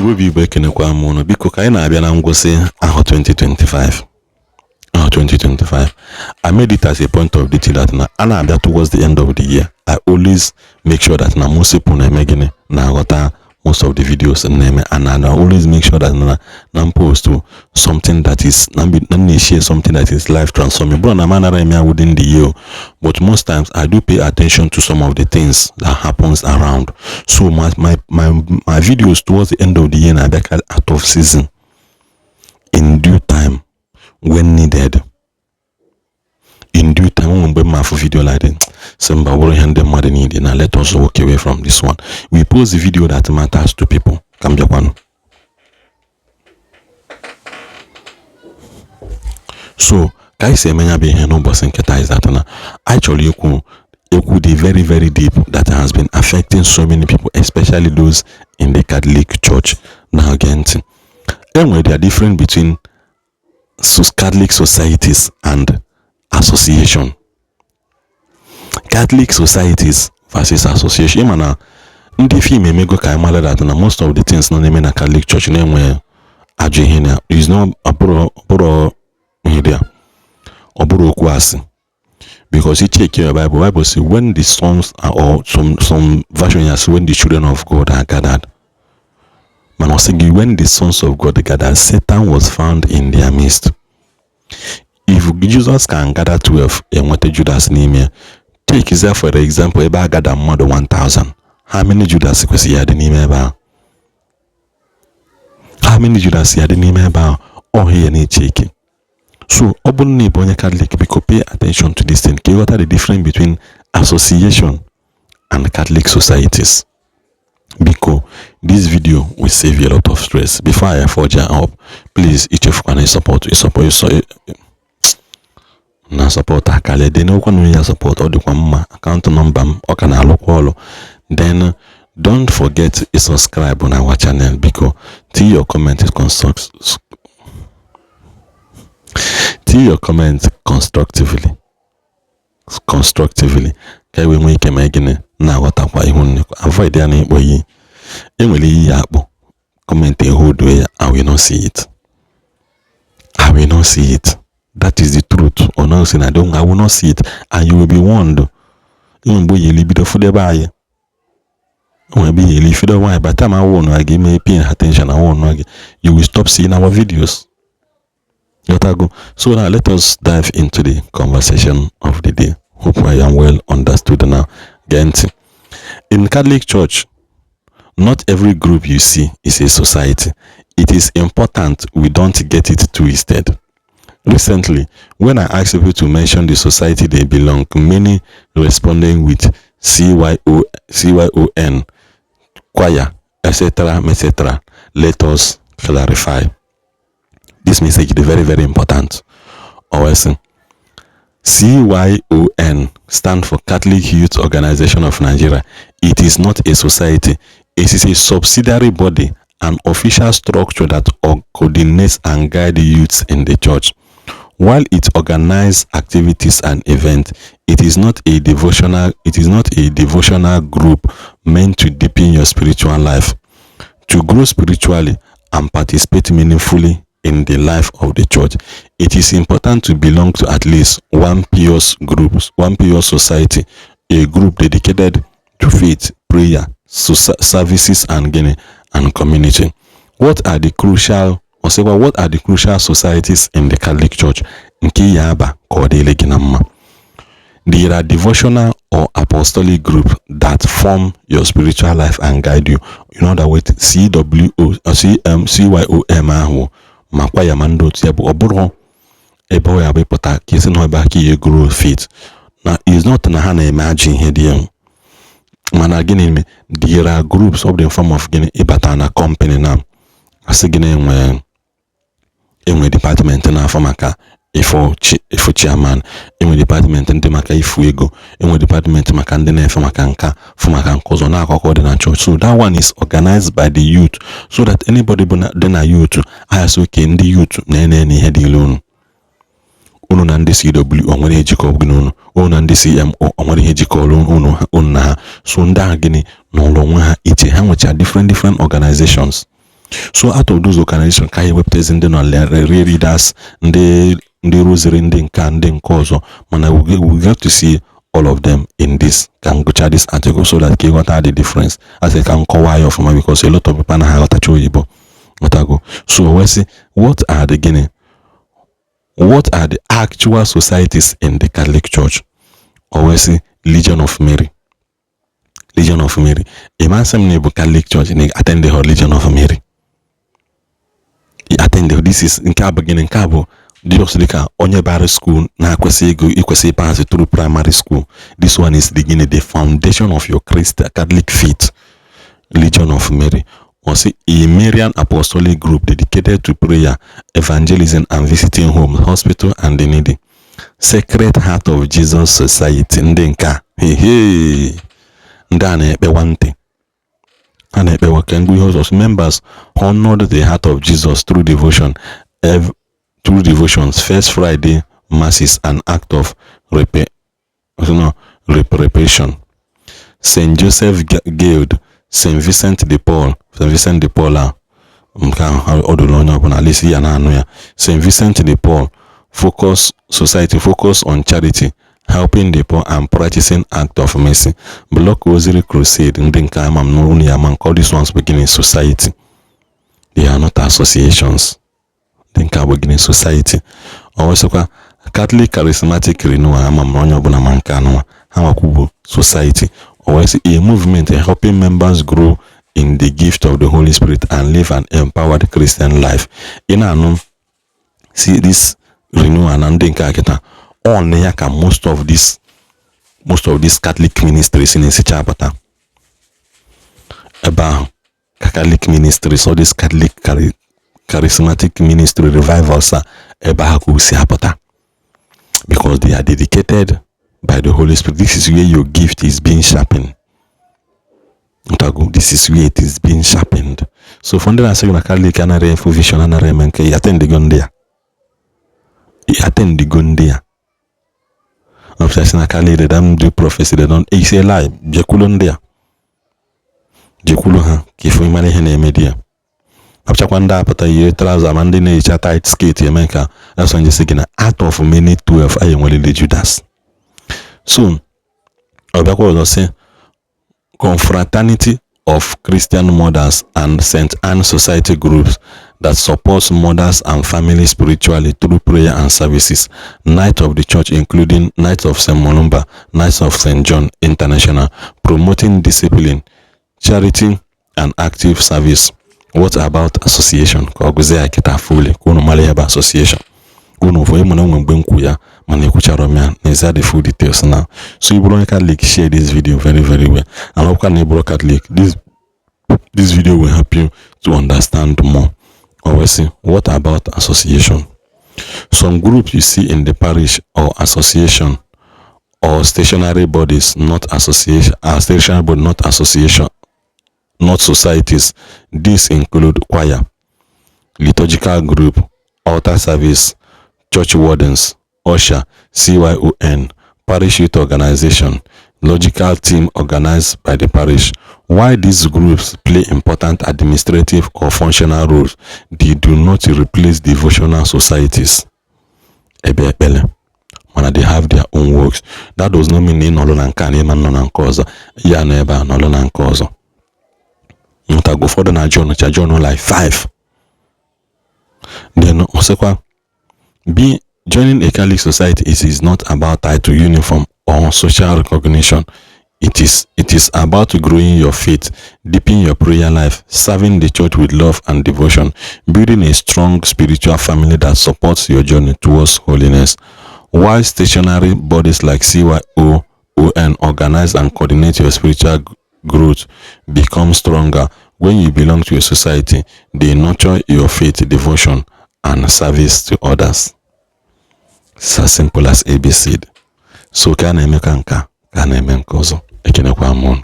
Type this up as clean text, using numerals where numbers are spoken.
Igbo bụ Igbo, ekenekwa m ụnụ. Biko, ka anyị na-abịa na ngwụsị ahọ 2025, ahọ 2025, I made it as a point of duty that na a na-abịa towards the end of the year, I always make sure that na most people na-eme gịnị, na-aghọta most of the videos m na-eme, and I always make sure that na m post something that is na m na-share something that is life transforming. Bụrụ na m anara eme ya within the year, but most times I do pay attention to some of the things that happens around. So my videos towards the end of the year na-abịa out of season, in due time, when needed, in due time. Onwe mgbe m afụ video like this, sị mba, bụrụ ihe ndị mmadụ need na, let us walk away from this one. We post the video that matters to people. Ka m bịakwanụ. So ka anyị si eme ya bụ ihe n'ụbọchị nke taa is that na anyị chọrọ ikwu ekwu dị very, very deep that has been affecting so many people, especially those in the Catholic Church. Now gee ntị, enwere there difference between Catholic societies and association. Catholic societies versus association. Ịma na ndị film emego ka anyị mara that na most of the things nọ na-eme na Catholic Church na-enwe ajọ ihe na is not abụrụ ihe dị a, ọ bụrụ okwu asị, because you check your Bible, Bible say when the sons are, or some version ya say when the children of God are gathered, mana ọ sị gị when the sons of God gathered, Satan was found in their midst. If Jesus can gather 12, enweta Judas n'ime ya. Take there, for example, ebe a gada mmadụ 1000, how many Judas kwesịrị ya dị n'ime ebe ahụ? How many Judas ya dị n'ime ebe ahụ? Ọhịa ya na-eche ike. So ọ bụrụ na ị bụ onye Catholic, biko pay attention to this thing ka ịghọta the difference between association and Catholic societies. Biko, this video will save you a lot of stress. Before I forge up, please, ichefukwana support, support na support akala dị n'okwu na ya support, ọ dịkwa mma. Account number m, ọ ka na-alụkwa ọlụ. Then don't forget to subscribe on our channel. Biko, tinye your comment constructively, ka e wee nwee ike mee gịnị, na-aghọtakwa ihu nnekwu. Avoid ya na ịkpọ iyi. Enwere iyi ya akpọ comment, hold ya, I will not see it, I will not see it. That is the truth. Ọ na sị na I will not see it, and you will be warned. Enwe mgbe oyeli bido fụdebe anyị, enwe ebe iyeli fido nwaanyị. By the time I warn gị, mee pay attention, I warn gị, you will stop seeing our videos. Yotago. So now let us dive into the conversation of the day. Hope I am well understood now. Gee ntị. In Catholic Church, not every group you see is a society. It is important we don't get it twisted. Recently, when I asked people to mention the society they belong, many responding with CYO, CYON, choir, etc., etc. Let us clarify. This message is very, very important. Always, CYON stand for Catholic Youth Organization of Nigeria. It is not a society. It is a subsidiary body, an official structure that coordinates and guides the youths in the church. While it organizes activities and events, it is not a devotional group meant to deepen your spiritual life. To grow spiritually and participate meaningfully in the life of the church, it is important to belong to at least one pious group, one pious society, a group dedicated to faith, prayer, services, and gịnị, and community. What are the crucial ọsịkwa, what are the crucial societies in the Catholic Church nke ya aba ka ọ dịrị gị na mma? There are devotional or apostolic group that form your spiritual life and guide you. You know that with CWO, CM, CYOM ahụ, makwa ya ma ndị otu ya bụ, ọ bụrụ ebe ọ ya bụ ịpụta ka isi na ebe aka ihe grow faith na is not na ha na-eme ajọ ihe dị ya. Mana gịnị me, there are groups of the form of gịnị, ịbata na company na asị gị na-enwe enwe department na-afọ maka ifo chairman, enwe department ndị maka ifu ego, enwe department maka ndị na-efe maka nka, fụ maka nke ọzọ na-akọkọ dị na church. So that one is organized by the youth, so that anybody bụ dị na youth ayasị oke ndị youth na-ene na ihe dị ilu unu, unu na ndị CW o nwere ejikọ gị n'unu, unu na ndị CMO o nwere ihe jikọrọ unu, unu na ha. So ndị ahụ gịnị n'ụlọ onwe ha iche, ha nwecha different different organizations. So out of those organizations ka anyị wepụtazi ndị nọ leaders, ndị rosary, ndị nke, ndị nke ọzọ. Mana we get to see all of them in this. Ka m gụchaa this article so that ka ịghọta the difference. Asị ka m kọwaa ya ọfụma because a lot of people anaghị aghọtacha oyibo, ghọtago. So wee sị, what are the gịnị, what are the actual societies in the Catholic Church? O wee sị Legion of Mary. Legion of Mary, ịmasị m na ịbụ Catholic Church na attend the Legion of Mary, attend. This is, nke a bụ gịnị? Nke a bụ just dịka onye bara school na-akwesị ego ikwesị ịpass through primary school. This one is the gịnị, the foundation of your Christian Catholic faith. Legion of Mary, or say a Marian apostolic group dedicated to prayer, evangelism and visiting homes, hospital and the needy. Sacred Heart of Jesus Society, ndị nke a, hey, ndị a na-ekpewa ntị, ha na-ekpewa ka ngwa ihe ọzọ. Members honored the heart of Jesus through devotion, through devotions, First Friday masses and act of no, reparation. St. Joseph Guild, St. Vincent de Paul, St. Vincent de Paul a, nke ahụ ọ dụrụ onye ọbụla alisi ya na-anụ ya. St. Vincent de Paul focus society focus on charity, helping the poor and practicing act of mercy. Block Rosary Crusade, ndị nke ama m n'ụlọ ya ma nke. All these ones beginning society, they are not associations. Ndị nke a bụ gịnị? Society. Ọ wesịkwa Catholic Charismatic Renewal, ama m na onye ọbụla ma nke anụnwa, ha nwakwu bụ society. Ọ wee sị a movement helping members grow in the gift of the Holy Spirit and live an empowered Christian life. Ị na-anụ, see this renewal na ndị nke a kịta on ya ka most of these Catholic ministries na-esicha apụta ebe ahụ, ka Catholic ministries, all these Catholic charismatic ministry revivals a, ebe ahụ ka o si apụta, because they are dedicated by the Holy Spirit. This is where your gift is being sharpened. Ntago, this is where it is being sharpened. So for ndị na-asị gị na Catholic anaghị efu vision, anaghị eme nke ya, attendigo ndị a, attendigo ndị a. Ọfịa na Catholic, they don't do prophecy, they don't. It's a lie. Jekwulu ndị a, jekwulu ha ka ifu mara ihe na-eme di ya. Apụchakwa ndị apụta yiri trouser, ma ndị na-ehicha tight skirt eme ka eso njesi gị na out of many 12 anyị enwerele Judas. So ọ bịakwa ọzọ sị Confraternity of Christian Mothers and St. Anne Society, groups that supports mothers and families spiritually through prayer and services. Knight of the Church, including Knights of St. Mulumba, Knights of St. John International, promoting discipline, charity, and active service. What about association? Ka ọ gụzie ya kịta fully ka unu mara ihe bụ association. Unu fụ ịmụ na onwe mgbe m kwu ya, mana ekwuchara m ya n'ezie the full details now. So ị bụrụ onye Catholic, share this video very very well. And ọbụkwa na ị bụrụ Catholic, this video will help you to understand more. Always see, what about association? Some groups you see in the parish or association or stationary bodies, not association, are stationary body, not association, not societies. These include choir, liturgical group, altar service, church wardens, usher, CYON, parish youth organization, logical team organized by the parish. While these groups play important administrative or functional roles, they do not replace devotional societies. Ebe ekpele, mana they have their own works. That does not mean na ị nọrọ na nke a na ịma nọ na nke ọzọ ya nọ ebe a nọrọ na nke ọzọ. Ntago ụfọdụ na join cha join like five. Then ọsịkwa be joining a Catholic society is not about title, uniform or social recognition. It is about growing your faith, deepening your prayer life, serving the church with love and devotion, building a strong spiritual family that supports your journey towards holiness. While stationary bodies like CYO, ON organize and coordinate your spiritual growth become stronger when you belong to a society, they nurture your faith, devotion, and service to others. It's as simple as ABC. So ka a na-eme ka nke a ka a na-eme nke ọzọ. Ekenekwa m unu.